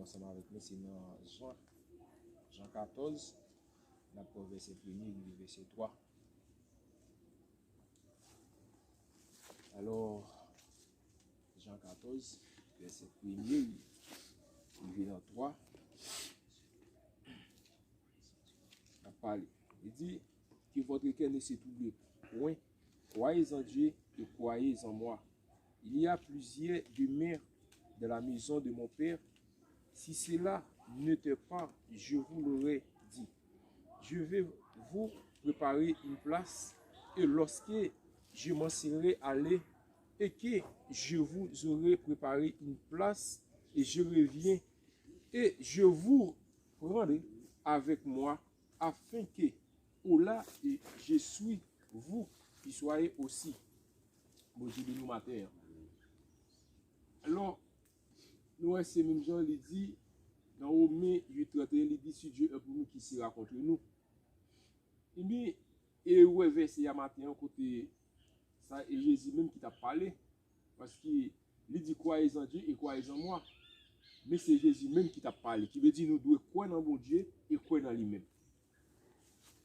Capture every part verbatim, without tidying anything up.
Ansanm avèk mwen, se nan Jan, Jan katòz, n ap pran vèsè premye rive vèsè twa. Alò, Jan katòz, vèsè premye rive nan twa, n ap pale. Li di, Que votre cœur ne se trouble point. Croyez en Dieu et croyez en moi. Il y a plusieurs demeures dans la maison de mon Père. Si cela n'était pas, je vous l'aurais dit. Je vais vous préparer une place, et lorsque je m'en serai allé, et que je vous aurai préparé une place, et je reviens, et je vous prendrai avec moi, afin que, où là où je suis, vous y soyez aussi. Bondye beni w maten an. Alò, nou wè se menm jan li di nan Women uit trannteyen, li di, Si Dieu est pour nous, qui sera contre nous? Ebyen, e ou wè vèsè a maten an kote sa, e Jezi menm ki t ap pale. Paske li di, Croyez en Dieu et croyez en moi. Men se Jezi menm ki t ap pale, ki vle di nou dwe kwè nan Bondye e kwè nan li menm.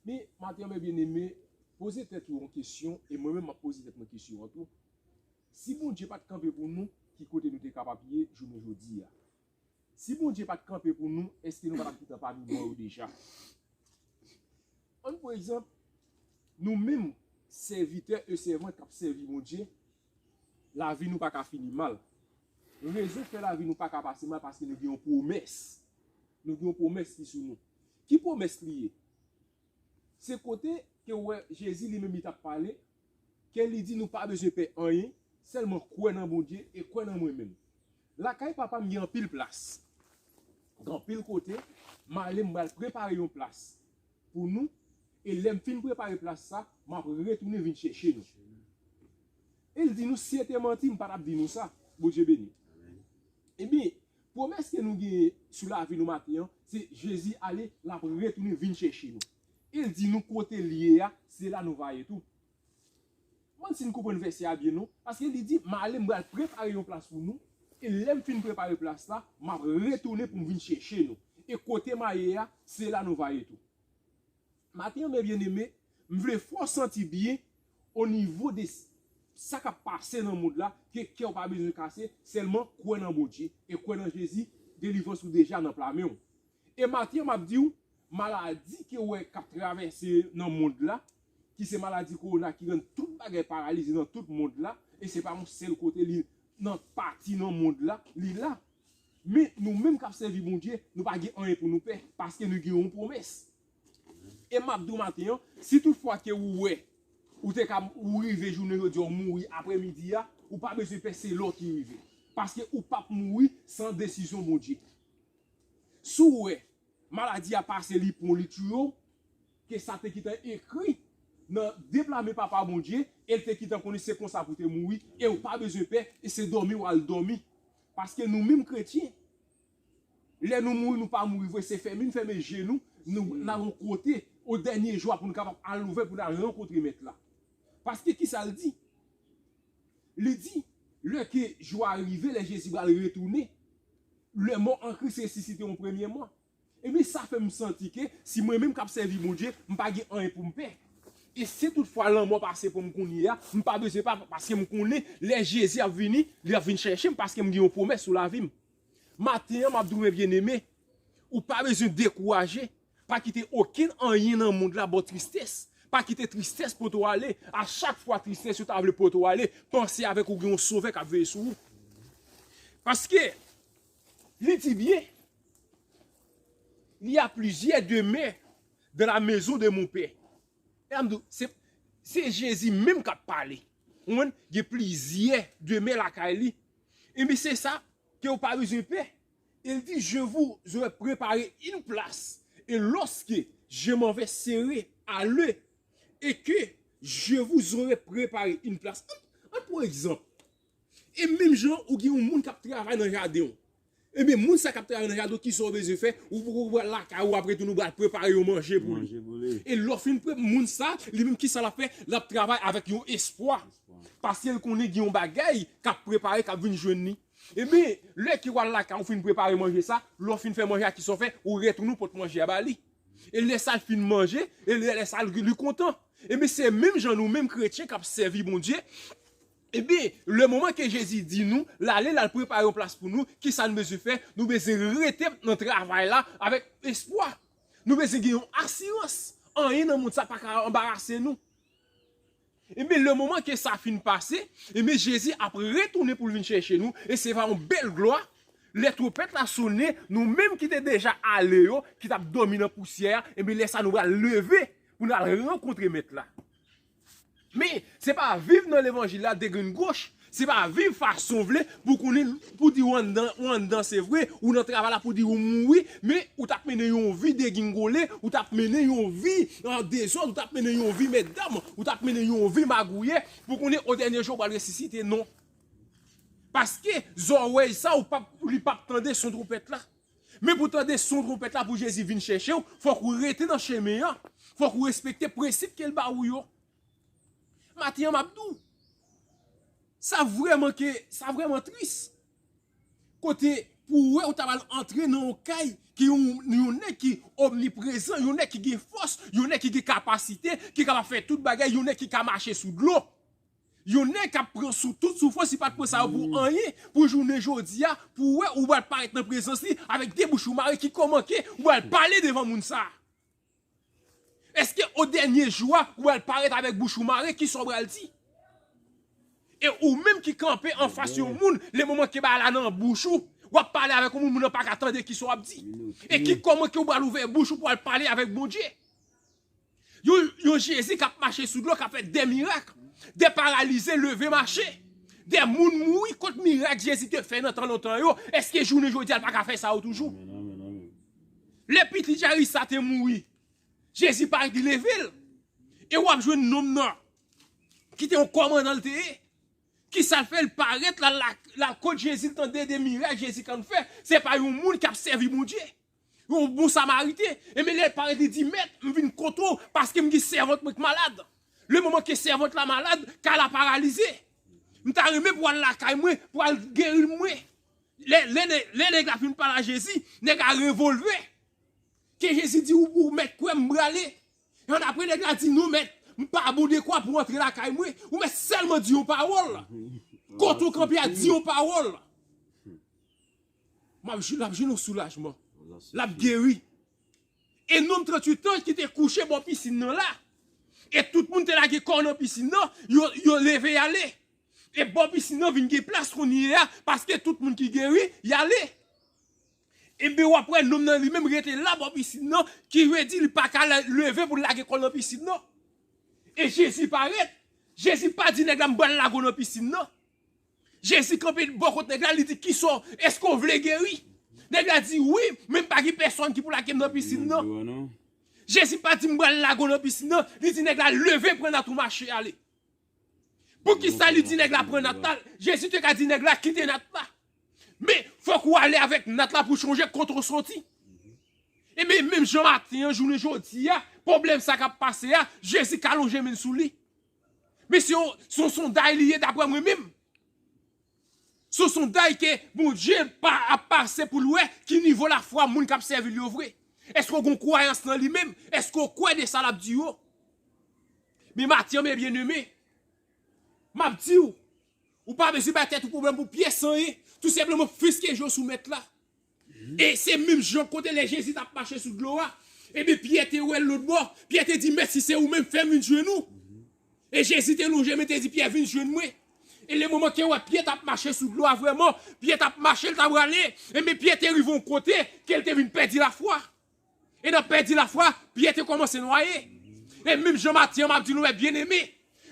Men, maten an, men byeneme, poze tèt ou yon kesyon, e mwen menm m ap poze tèt mwen kesyon an tou. Si Bondye pa t kanpe pou nou, ki kote nou te kapab ye jounen jodi a? Si Bondye pa t kanpe pou nou, èske nou pa t ap gentan pami mò yo deja? Ann pran egzanp, nou menm, sèvitè e sèvant k ap sèvi Bondye, lavi nou pa ka fini mal. Rezon k fè lavi nou pa ka pase mal, paske nou gen yon pwomès. Nou gen yon pwomès ki sou nou. Ki pwomès li ye? Se kote ke w wè Jezi li menm li t ap pale, ke li di nou pa bezwen pè anyen, sèlman kwè nan Bondye e kwè nan mwen menm. Lakay Papa m gen anpil plas. Gen anpil kote m ale, m pral prepare yon plas pou nou, e lè m fin prepare plas sa, m ap retounen vin chèche nou. E l di nou, si se te manti, m pa t ap di nou sa. Bondye beni. Ebyen, pwomès ke nou genyen sou lavi nou maten an, se Jezi ale, l ap retounen vin chèche nou. E l di nou kote l ye a, se la nou va ye tou. Mwen si n konprann vèsè a byen non, paske li di, m ale, m pral prepare yon plas pou nou, e lè m fin prepare plas la, m ap retounen pou m vin chèche nou. E kote m a ye a, se la nou va ye tou. Maten an, men byeneme, m vle fè w santi byen o nivo de s- sa k ap pase nan mond la, ke kè w pa bezwen kase, sèlman kwè nan Bondye e kwè nan Jezi, delivrans ou deja nan pla men w. E maten an, m ap di w, maladi ke w wè k ap travèse nan mond la, ki se maladi kowona ki rann tout bagay paralize nan tout mond la, e se pa yon sèl kote li nan pati nan mond la, li la. Men nou menm k ap sèvi Bondye, nou pa gen anyen pou nou pè, paske nou gen yon pwomès. E m ap di w maten an, si toutfwa ke ou wè, ou te ka, ou rive jounen jodi a, ou mouri aprèmidi a, ou pa bezwen pè se lè w ki rive. Paske ou p ap mouri san desizyon Bondye. Si w wè maladi a pase, li pran w, li tiye w, ke sa te gentan ekri nan de pla men Papa Bondye, e l te gentan konnen se konsa pou te mouri, e ou pa bezwen pè, e se dòmi w al dòmi. Paske nou menm kretyen, lè nou mouri, nou pa mouri vre, se fèmen n fèmen je nou, nou n al yon kote, o dènye jou a, pou nou kapab al ouvè, pou n al rankontre Mèt la. Paske kisa l di? Li di, lè ke jou a rive, lè Jezi pral retounen, lè mò an Kris resisite yon premye mò. Ebyen, sa fè m santi ke si mwen menm k ap sèvi Bondye, m pa gen anyen pou m pè. E si toutfwa lanmò pase pou m kounye a, m pa bezwen pè, paske m konnen lè Jezi ap vini, li ap vin chèche m, paske m gen yon pwomès sou lavi m. Maten an, m ap di w, men byeneme, ou pa bezwen dekouraje. Pa kite okenn anyen nan mond la ba w tristès. Pa kite tristès pote w ale. A chak fwa tristès yo ta vle pote w ale, panse avèk ou gen yon Sovè k ap veye sou ou. Paske, li di byen, il y a plusieurs demeures dans la maison de mon Père. E m di w, se, se Jezi menm k ap pale. Ou konprann? Gen plizyè demè lakay li. Ebyen, se sa ke w pa bezwen pè. Il dit, Je vous aurai préparé une place. Et lorsque je m'en vais, serai à l'heure, et que je vous aurai préparé une place. An, an pran egzanp. E menm jan, ou gen yon moun k ap travay nan jaden w. Ebyen, moun sa k ap travay nan jaden w, kisa w bezwen fè? Ou poko pral lakay ou, apre tou nou pral prepare yon manje pou li. Manje pou li. E lè w fin pre-, moun sa, li menm kisa l ap fè? L ap travay avèk yon espwa. Espwa. Paske l konnen gen yon bagay k ap prepare, k ap vin jwenn li. Ebyen, lè ke w al lakay ou fin prepare manje sa, lè w fin fè manje a, kisa w fè? Ou retounen w pot manje a ba li. E lè sa l fin manje, e lè, lè sa l, li kontan. Ebyen, se menm jan nou menm kretyen k ap sèvi Bondye, ebyen, le moman ke Jezi di nou l ale, l al prepare yon plas pou nou, kisa n bezwen fè? Nou bezwen rete nan travay la avèk espwa. Nou bezwen gen yon asirans. Anyen nan mond sa pa ka anbarase nou. Ebyen, le moman ke sa fin pase, ebyen, Jezi ap retounen pou l vin chèche nou, e se va yon bèl glwa. Lè twonpèt la sonnen, nou menm ki te deja ale yo, ki t ap dòmi nan pousyè a, ebyen, lè sa nou pral leve pou n al rankontre Mèt la. Men, se pa viv nan levanjil la degrenn goch, se pa viv fason w vle pou konnen, pou di w anndan, w anndan se vre, ou nan travay la pou di ou mouri, men ou t ap mennen yon vi degingole, ou t ap mennen yon vi an dezòd, ou t ap mennen yon vi mètdam, ou t ap mennen yon vi magouyè, pou konnen o dènye jou w pral resisite, non. Paske zòrèy sa ou p ap, li p ap tande son twonpèt la. Men pou tande son twonpèt la, pou Jezi vin chèche w, fòk ou rete nan chemen an. Fòk ou respekte prensip ke l ba ou yo. Maten an, m ap di w, sa vrèman ke, sa vrèman tris. Kote pou w wè ou ta pral antre nan yon kay ki yon, yon nèg ki omniprezan, yon nèg ki gen fòs, yon nèg ki gen kapasite, ki kapab fè tout bagay, yon nèg ki ka mache sou dlo. Yon nèg k ap pran sou tout soufrans, li pa t pran sa yo pou anyen, pou jounen jodi a, pou w wè ou pral parèt nan prezans li avèk de bouch ou mare, ki kòman ke ou pral pale devan moun sa a? Èske o dènye jou a, ou pral parèt avèk bouch ou mare, kisa w pral di? E ou menm ki kanpe anfas yon moun, le moman ke bagay la nan bouch ou, w ap pale avèk yon moun, moun nan pa ka tande kisa w ap di. E ki kòman ke ou pral ouvè bouch ou pou al pale avèk Bondye? Yon, yon Jezi k ap mache sou dlo, k ap fè de mirak. De paralize leve mache. De moun mouri, kot mirak Jezi te fè nan tan lontan yo? Èske jounen jodi a l pa ka fè sa yo toujou? Lè pitit Jayis sa te mouri, Jezi parèt, li leve l. E w ap jwenn nonm nan, ki te yon kòmandan l te ye. Kisa l fè? L parèt, l al, l al kot Jezi, l tande de mirak Jezi konn fè. Se pa yon moun k ap sèvi Bondye. Yon bon Samariten. Ebyen, lè l parèt, li di, Mèt, m vin kote w paske m gen sèvant mwen k malad. Le moman ke sèvant la malad, kay la paralize. M ta renmen pou w al lakay mwen, pou w al geri l mwen. Lè, lè, lè, lè nèg la fin pale a Jezi, nèg la revolve. Ke Jezi di, ou, ou mèt kwè m prale. E annapre, nèg la di, non, Mèt, m pa bon dekwa pou w antre lakay mwen. Ou mèt sèlman di yon pawòl. Kote w kanpe a, di yon pawòl. M ap jou-, l ap jwenn yon soulajman. L ap geri. E nonm tranntuit an ki te kouche bò pisin nan la, e tout moun te lage kò nan pisin nan, yo, yo leve y ale. E bò pisin nan vin gen plas kounye a, paske tout moun ki geri, y ale. Ebyen, w ap wè nonm nan li menm rete la bò pisin nan, ki vle di li pa ka la-, leve pou l lage kò l nan pisin nan. E Jezi parèt. Jezi pa di nèg la, m pral lage w nan pisin nan. Jezi kanpe bò kot nèg la, li di, kisa w, èske w vle geri? Nèg la di, wi, men m pa gen pèsonn ki pou lage m nan pisin nan. Jezi pa di, m pral lage w nan pisin nan. Li di nèg la, leve, pran nat ou, mache ale. Poukisa li di nèg la pran nat la? Jezi te ka di nèg la, kite nat la. Men, fòk ou ale avèk nat la pou chonje kote w soti. Ebyen, menm jan maten an, jounen jodi a, pwoblèm sa k ap pase a, Jezi ka lonje men l sou li. Men se yon, se yon sonday li ye, daprè mwen menm. Se yon sonday ke Bondye pa ap pase pou l wè ki nivo lafwa moun k ap sèvi l yo vre. Èske w gen kwayans nan li menm? Èske w kwè de sa l ap di yo? Men maten an, men byeneme, m ap di w, ou pa bezwen bay tèt ou pwoblèm pou pyès anyen. Tou senpleman, fiske je w sou Mèt la. E se menm jan kote lè Jezi t ap mache sou dlo a, ebyen, Pyè te wè l lòt bò. Pyè te di, Mèt, si se ou menm, fè m vin jwenn ou. E Jezi te lonje men, te di, Pyè, vin jwenn mwen. E le moman ke wè Pyè t ap mache sou dlo a vrèman, Pyè t ap mache, l t ap prale, ebyen, Pyè te rive yon kote ke l te vin pèdi lafwa. E nan pèdi lafwa, Pyè te kòmanse nwaye. E menm jan maten an, m ap di nou, men byeneme,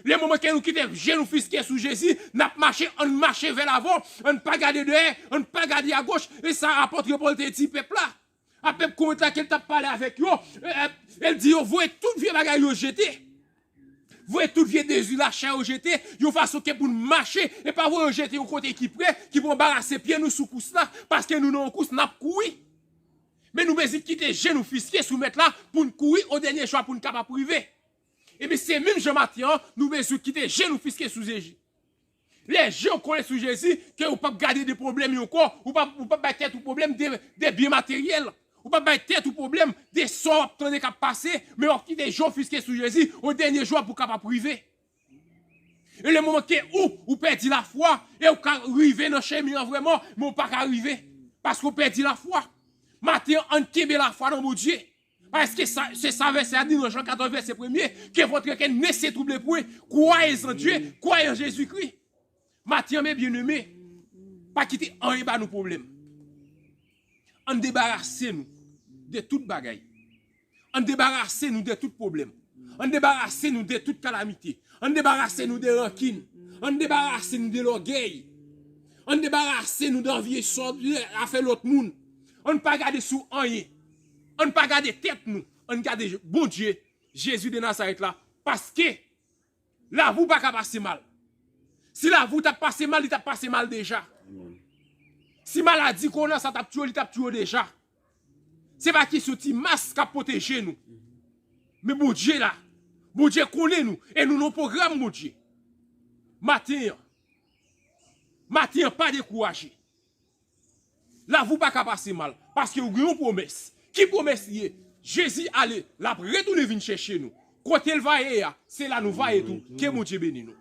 le moman ke nou kite je nou fiske sou Jezi, n ap mache, ann mache vè lavan, ann pa gade dèyè, ann pa gade agoch. E sa apot Pòl te di pèp la. A pèp Korent la ke l t ap pale avèk yo, e, e, e l di yo, voye tout vye bagay yo jete. Voye tout vye dezi lachè yo jete, yon fason ke pou n mache, e pa voye yo jete yon kote ki pre, ki pou anbarase pye nou sou kous la, paske nou nan yon kous, n ap kouri. Men nou bezwen kite je nou fiske sou Mèt la pou n kouri o dènye jou a pou n kapab rive. Ebyen, se menm jan maten an, nou bezwen kite je nou fiske sou Jezi. Lè je w kole sou Jezi, ke ou p ap gade de pwoblèm yo ankò, ou p ap, ou p ap bay tèt ou pwoblèm de, de byen materyèl, ou p ap bay tèt ou pwoblèm de sa w ap tande k ap pase, men w ap kite je w fiske sou Jezi, o dènye jou a pou w kapab rive. E le moman ke ou, ou pèdi lafwa, e ou ka rive nan chemen an vrèman, men ou pa ka rive, paske ou pèdi lafwa. Maten an, ann kenbe lafwa nan Bondye. Paske sa, se sa vèsè a di nan Jan katòz vèsè premye, que votre cœur ne se trouble point, croyez en Dieu, croyez en Jésus-Christ. Maten an, men byeneme, pa kite anyen ba nou pwoblèm. Ann debarase nou de tout bagay. Ann debarase nou de tout pwoblèm. Ann debarase nou de tout kalamite. Ann debarase nou de rankin. Ann debarase nou de lògèy. Ann debarase nou de anvi sòt afè lòt moun. Ann pa gade sou anyen. Ann pa gade tèt nou. Ann gade Bondye, Jezi de Nazarèt la. Paske lavi w pa ka pase mal. Si lavi w t ap pase mal, li t ap pase mal deja. Si maladi kòwona sa t ap tiye w, li t ap tiye w deja. Se pa kesyon ti mas k ap pwoteje nou. Men Bondye la. Bondye konnen nou. E nou nan pwogram Bondye. Maten an. Maten an, pa dekouraje. Lavi w pa ka pase mal. Paske ou gen yon pwomès. Ki pwomès li ye? Jezi ale, l ap retounen vin chèche nou. Kote l va ye a, se la nou va ye tou. Ke Bondye beni nou.